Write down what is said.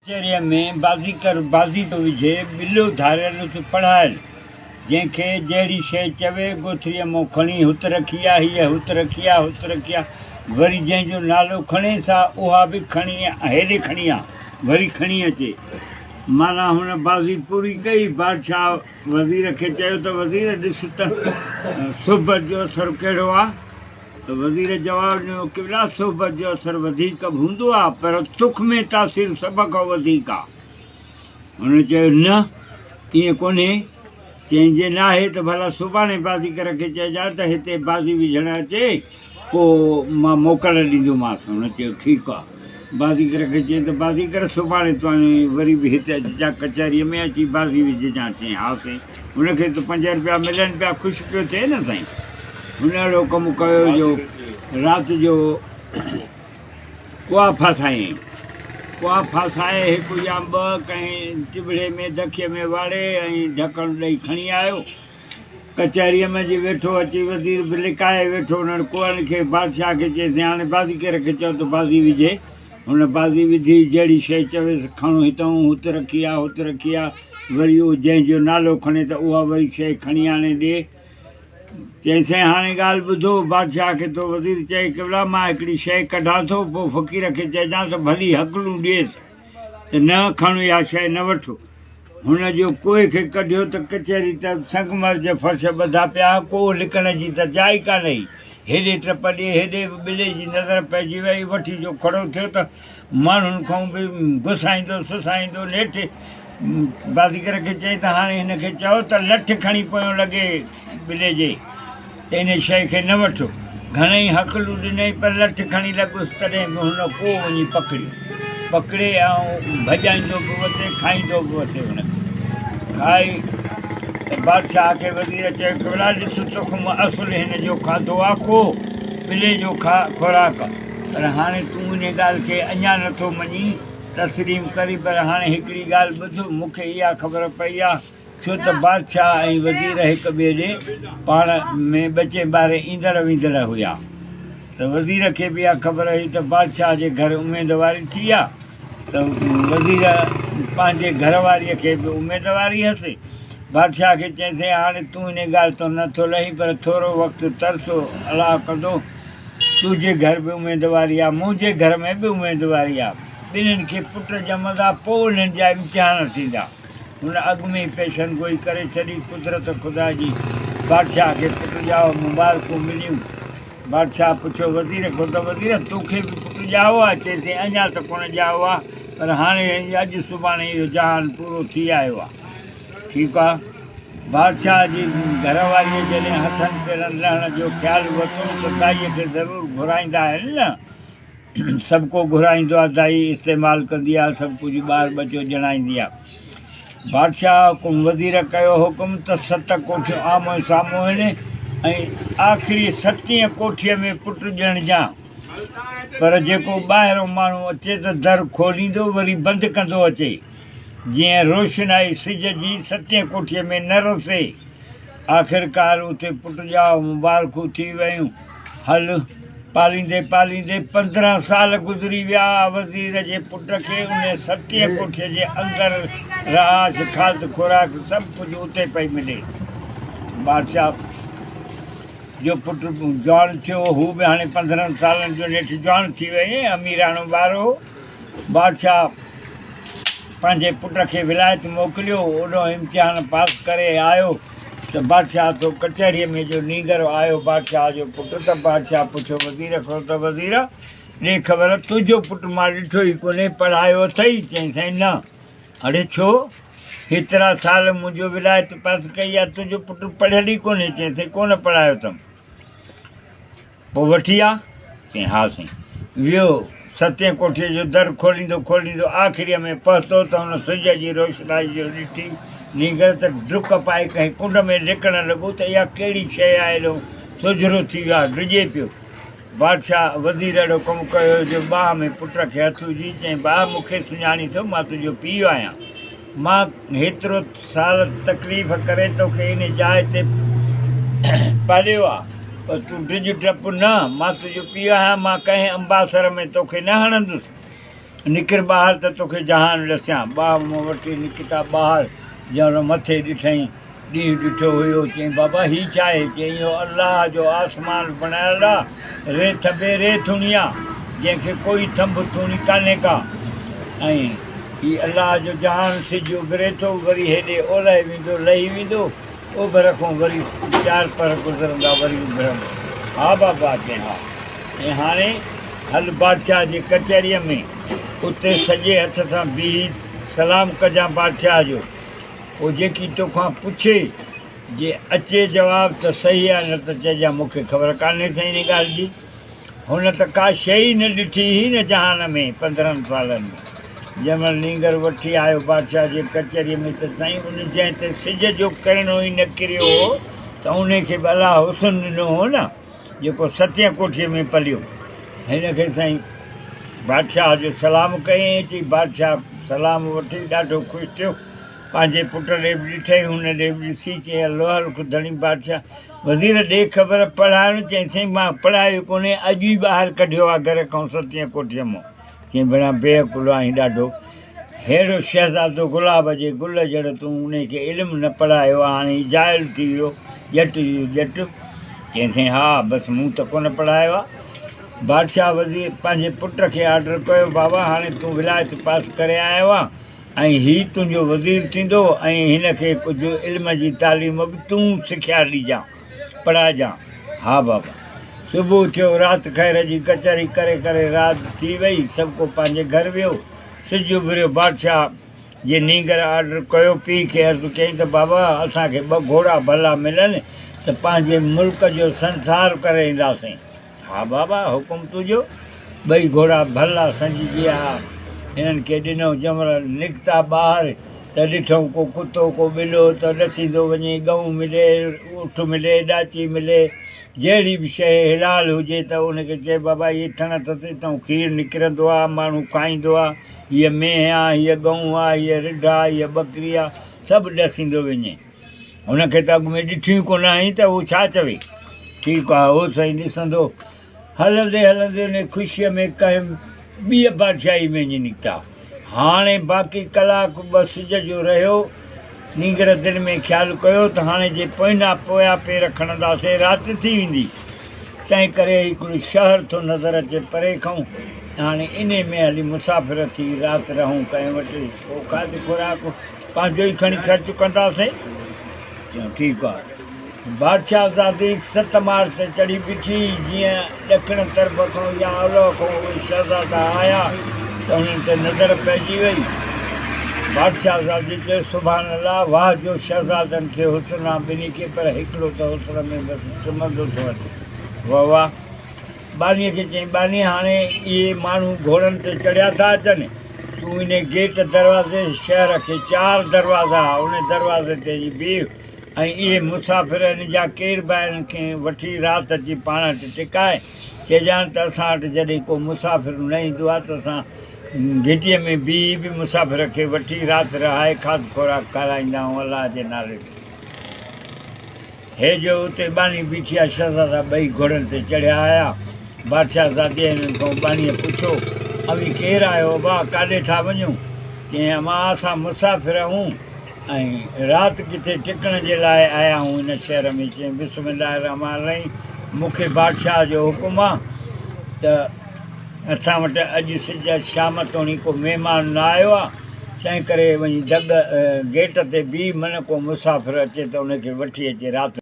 ڪچهريء ۾ بازيڪر بازي ٿو وجهي، ٻلو ڌاريل ات پڙهايل، جنهن کي جهڙي شيء چوي، ڳوٿريء مان کڻي هت رکي آ، هيء هت رکي آ، هت رکي آ، وري جنهن جو نالو کڻي سا اها به کڻي هيڏي کڻي آ، وري کڻي اچي. معنيٰ هن بازي پوري ڪئي. بادشاهه وزير کي چيو ته وزير ڏس ته صحبت جو اثر ڪهڙو آ؟ ته وزير جواب ڏنو، قبلا صحبت جو اثر وڌيڪ به هوندو آ پر تک ۾ تاثير سڀ کان وڌيڪ آ. هن چيو، نه ائين ڪونهي. چيائين، جي ناهي ته ڀلا سڀاڻي بازيگر کي چئجان ته هتي بازي وجهڻ اچي پوء مان موڪل ڏيندومانس. هن چيو، ٺيڪ آ. بازيگر کي چيائين ته بازيگر سڀاڻي تون وري به هتي اچجان ڪچهريء ۾ اچي بازي وجهجان. چيائين، ها سائين. هن کي ته پنج رپيا ملن پيا خوش پيو ٿئي نه سائين. هن اهڙو ڪم ڪيو جو رات جو ڪوئا ڦاسايائين. ڪوئا ڦاسائي هڪ يا ٻه ڪنهن چٻڙي ۾ دکيء ۾ واڙي ۽ ڍڪڻ ڏئي کڻي آيو. ڪچهريء ۾ جي ويٺو اچي وزير به لڪائي ويٺو انهن ڪوئن کي بادشاهه کي چيس هاڻي بازيگر کي چئو ته بازي وجهي. هن بازي وڌي جهڙي شيء چويس کڻ هتئون هت رکي آ هت رکي آ وري اهو جنهن جو نالو کڻي ته اها وري شيء کڻي آڻي ڏي. چيائين سائين هاڻي ڳالهه ٻڌو. بادشاهه کي ٿو وزير چئي قبلا مان هڪڙي شيء ڪڍان ٿو پوء فقير کي چئجان ته ڀلي هڪلون ڏيس ته نه کڻ اها شيء نه وٺ. هن جو ڪوئي کي ڪڍيو ته ڪچهري ته سنگمر جي فرش ٻڌا پيا ها، ڪو لڪڻ جي ته جاء ئي ڪانه هئي. هيڏي ٽپ ڏي، هيڏي به ٻلي جي نظر پئجي ويئي. وٺي جو کڙو ٿيو ته ماڻهن کان به گسائيندو سسائيندو نيٺ بازيگر کي چيائين ته هاڻي هن کي چئو ته لٺ کڻي پويون لڳي ٻلي جي ته ان شيء کي نه وٺ. گهڻئي هڪلون ڏنائين پر لٺ کڻي لڳس تڏهن به هن ڪو وڃي پڪڙيو. پڪڙي ۽ ڀڄائيندو به وتي کائيندو به وتي هن کي کائي ته بادشاهه کي وزير چيو قبلا ڏس تخم اصل هن جو کاڌو آ ڪو ٻلي جو خوراڪ پر هاڻي تون ان ڳالهه کي اڃا نٿو مڃين تسليم ڪرين پر هاڻي هڪڙي ڳالهه ٻڌ مون کي اها خبر پئي آ ڇو ته بادشاهه ۽ وزير هڪ ٻئي ڏي پاڻ ۾ ٻچي ٻاري ايندڙ ويندڙ هيا ته وزير کي به اها خبر هئي ته بادشاهه جي گهر اميدواري ٿي آ ته وزير پنهنجي گهر واريء کي به اميدواري هيس. بادشاهه کي چيائين سائين هاڻي تون انهي ڳالهه تان نه ٿو لهين پر ٿورو وقت ترسو الله ڪندو تنهنجي گهر به اميدواري آ منهنجي گهر ۾ به اميدواري آ ٻنهين کي پٽ ڄمندا پوء انهن جا امتحان ٿيندا. هن اڳ ۾ ئي پيشن گوئي ڪري ڇڏي. قدرت خدا جي، بادشاهه کي پٽ ڄائو، مبارڪون مليون. بادشاهه پڇيو وزير کان ته وزير توکي به پٽ ڄائو آ؟ چيس اڃا ته ڪونه ڄائو آ، پر هاڻي اڄ سڀاڻي اهو جهان پورو ٿي آيو آ. ٺيڪ آ. بادشاهه جي گهر واريء جڏهن هٿن پيرن لهڻ جو خيال ورتو ته دائيء کي ضرور گهرائيندا آهن نه؟ سڀ ڪو گهرائيندو آ، دائي استعمال ڪندي آ، سڀ ڪجهه ٻار ٻچو ڄڻائيندي آ. بادشاهه حڪم وزير ڪيو حڪم ته ست ڪوٺيون آمهون سامهون هن ۽ آخري ستين ڪوٺيء ۾ پٽ ڄڻجان. پر جيڪو ٻاهرون ماڻهو اچي ته در کوليندو وري بند ڪندو اچي، جيئن روشنائي سج جي ستين ڪوٺيء ۾ نه رسي. آخرڪار اتي پٽ ڄائو، مبارڪون ٿي ويون. هل پاليندي پاليندي 15 سال گذري ويا. وزير جي پٽ کي انهيء ستينء ڪوٺيء جي اندر رهائش، کاڌ خوراڪ سڀ ڪجهه اتي پئي ملي. بادشاهه جو پٽ جوان ٿيو. هو به هاڻي 15 سالن جو نيٺ جوان ٿي ويو ۽ اميراڻو ٻار هو. بادشاهه پنهنجي پٽ کي ولايت موڪليو. اوڏانهن امتحان پاس ڪري آيو. ته بادشاهه ٿو ڪچهريء ۾ جو نينگر آيو بادشاهه جو پٽ ته بادشاهه پڇيو وزير کان ته وزير ڏي خبر تنهنجو پٽ مان ڏٺو ئي ڪونهي پڙهايو اٿئي؟ چيائين سائين نه. اڙي ڇو؟ هيترا سال منهنجو ولايت پاس ڪئي آ تنهنجو پٽ پڙهيل ئي ڪونهي؟ چيائين سائين ڪونه پڙهايو اٿم. پوء وٺي آ؟ چيائين، ها سائين. ويو، ستين ڪوٺيء جو در کوليندو کوليندو آخريء ۾ پهتو ته هن سج جي روشنائي جو ڏٺي نينگر ته ڊڪ پائي ڪنهن ڪنڊ ۾ لڪڻ لڳو ته اها ڪهڙي شيء آهي ايڏو سوجهرو ٿي ويو آهي، ڊڄي پيو. بادشاهه وزير اهڙو ڪم ڪيو جو ٻانهن ۾ پٽ کي هٿ وجهي چيائين، ڀاء مون کي سڃاڻين ٿو، مان تنهنجو پيء آهيان. مان هيترو سال تڪليف ڪري توکي ان جاء تي پاليو آ، پر تون ڊڄ ڊپ نه، مان تنهنجو پيء آهيان، مان ڪنهن انباسر ۾ توکي نه هڻندس. نڪر ٻاهر ته توکي جهان ڏسيان. ٻانهن مان وٺي نڪتا ٻاهر، ڄڻ مٿي ڏٺائين. ڏينهن ڏٺو هيو. چيائين، بابا هي ڇا آهي؟ چيائين، اهو الله جو آسمان بڻايل آ، ريت بي ريت هڻي آ، جنهن کي ڪوئي ٿنڀ ٿوڻي ڪانهي ڪا. ۽ هي الله جو جهان سج اڀري ٿو، وري هيڏي اولهه ويندو لهي ويندو، اوڀر کان وري چار پهر گذرندا وري اڀرندو. ها بابا! چيائين، ها. ۽ هاڻي هل بادشاهه جي ڪچهريء ۾، اتي سڄي هٿ سان بيهي سلام ڪجان بادشاهه جو. پوء جيڪي توکان پڇي، جي اچي جواب ته صحيح آهي نه ته چئجان مون کي خبر ڪانهي سائين ان ڳالهه جي. هن ته ڪا شيء ئي نه ڏٺي هئي نه جهان ۾ 15 سالن ۾. جنهن مهل نينگر وٺي آيو بادشاهه جي ڪچهريء ۾ ته سائين ان جنهن تي سج جو ڪرڻو ئي نه ڪريو هو ته انهي کي به الله حسن ڏنو هو نه جيڪو ستين ڪوٺيء ۾ پليو. هن کي سائين بادشاهه جو سلام ڪيائين اچي بادشاهه سلام وٺي ڏاڍو خوش ٿيو. پنهنجي پٽ ڏي به ڏٺائين هن ڏي به ڏسي چيائين الله الک ڌڻي بادشاهه وزير ڏي خبر پڙهائڻ چيائين سائين مان پڙهايو ڪونهي اڄ ئي ٻاهر ڪڍيو آ گهر کان ستين ڪوٺيء مان. چيائين ڀيڻا بي عقل آهين ڏاڍو. ههڙو شهزادو گلاب جي گل جهڙو تون انهي کي علم نه پڙهايو آ هاڻي هي جاهل ٿي ويو ڄٽ جو ڄٽ. چيائين سائين ها بس مون ته ڪونه پڙهايو آ. بادشاهه وزير پنهنجي پٽ کي آرڊر ڪيو بابا هاڻي تون ولايت پاس ڪري آيو آن ۽ هي تنهنجو وزير ٿيندو ۽ هن کي ڪجهه علم جي تعليم به تون سکيا ڏجان پڙهائجان. ها بابا. صبح ٿيو رات خير جي ڪچهري ڪري ڪري رات ٿي وئي سڀڪو پنهنجي گهر ويو. سج اڀريو، بادشاهه جي نينگر آرڊر ڪيو، پيء کي عرض ڪيائين ته بابا اسان کي ٻه گهوڙا ڀلا ملن ته پنهنجي ملڪ جو سنسار ڪري اينداسين. ها بابا حڪم تنهنجو. ٻئي گهوڙا ڀلا سنججي آيا، هنن کي ڏنو، جنور نڪتا ٻاهر ته ڏٺئون ڪو ڪتو ڪو ٻلو ته ڏسيندو وڃي، ڳئون ملي، اٺ ملي، ڏاچي ملي، جهڙي به شيء حلال هجي ته ان کي چئي بابا هيء ٿڻ اٿس اتان کير نڪرندو آ، ماڻهو کائيندو آ، هيء مينهن آ، هيء ڳئون آ، هيء رڍ آ، هيء ٻڪري آ، سڀ ڏسيندو وڃي. هن کي ته اڳ ۾ ڏٺيون ئي ڪونه هئائين ته هو ڇا چوي. ٺيڪ آ، هو سائين ڏسندو. هلندي هلندي انهيء خوشيء ۾ ڪنهن ٻيء بادشاهيء ۾ وڃي نڪتا. هاڻي باقي ڪلاڪ ٻه سج جو رهيو. نينگر دل ۾ خيال ڪيو ته هاڻي جي پوئنا پويان پير کڻنداسين رات ٿي ويندي. تنهن ڪري هڪڙو شهر ٿو نظر اچي پري کئون. هاڻي انهيء ۾ هلي مسافر ٿي رات رهون ڪنهن وٽ. ڪو کاڌ خوراڪ پنهنجو ئي کڻي خرچ ڪنداسين. چيائون ٺيڪ آ. بادشاهه زادي ست ماڙ تي چڙهي بيٺي، جيئن ڏکڻ طرف کان يا اولهه کان اهي شهزادا آيا ته انهن تي نظر پئجي وئي. بادشاهه زادي چيو، سبحان الله، واهه جو شهزادن کي حسن آ ٻنهي کي پر هڪڙو ته حسن ۾ بس ٽمندو ٿو وڃي. واهه واهه. ٻانهيء کي چيائين، ٻانهي هاڻي اهي ماڻهو گهوڙن تي چڙهيا ٿا اچن، تون انهي گيٽ، دروازي، شهر کي چار دروازا، انهي دروازي تي اچي بيهه. ۽ اهي مسافر هن جا ڪير به آهن کي وٺي رات اچي پاڻ وٽ ٽڪائي چئجان ته اسان وٽ جڏهن ڪو مسافر نه ايندو آهي ته اسان گهٽيء ۾ بيهي به مسافر کي وٺي رات رهائي کاڌ خوراڪ کارائيندا آهيون الله جي نالي تي. هي جو اتي ٻانهي بيٺي آهي شهزادا ٻئي گهوڙن تي چڙهيا آيا. بادشاهه زادي هنن کان ٻانهيء پڇيو، اوهين ڪير آهيو ابا، ڪاڏي ٿا وڃو؟ چيائين، امان اسان مسافر آهيون. ۽ رات ڪٿي ٽڪڻ جي لاء آيا آهيون هن شهر ۾. چيائين، بسم الله الرحمٰن الرحيم، مون کي بادشاهه جو حڪم آ ته اسان وٽ اڄ سج شام توڻي ڪو مهمان نه آيو آ، تنهن ڪري وڃي دڳ، گيٽ، تي بيهه، من ڪو مسافر اچي ته ان کي وٺي اچي رات.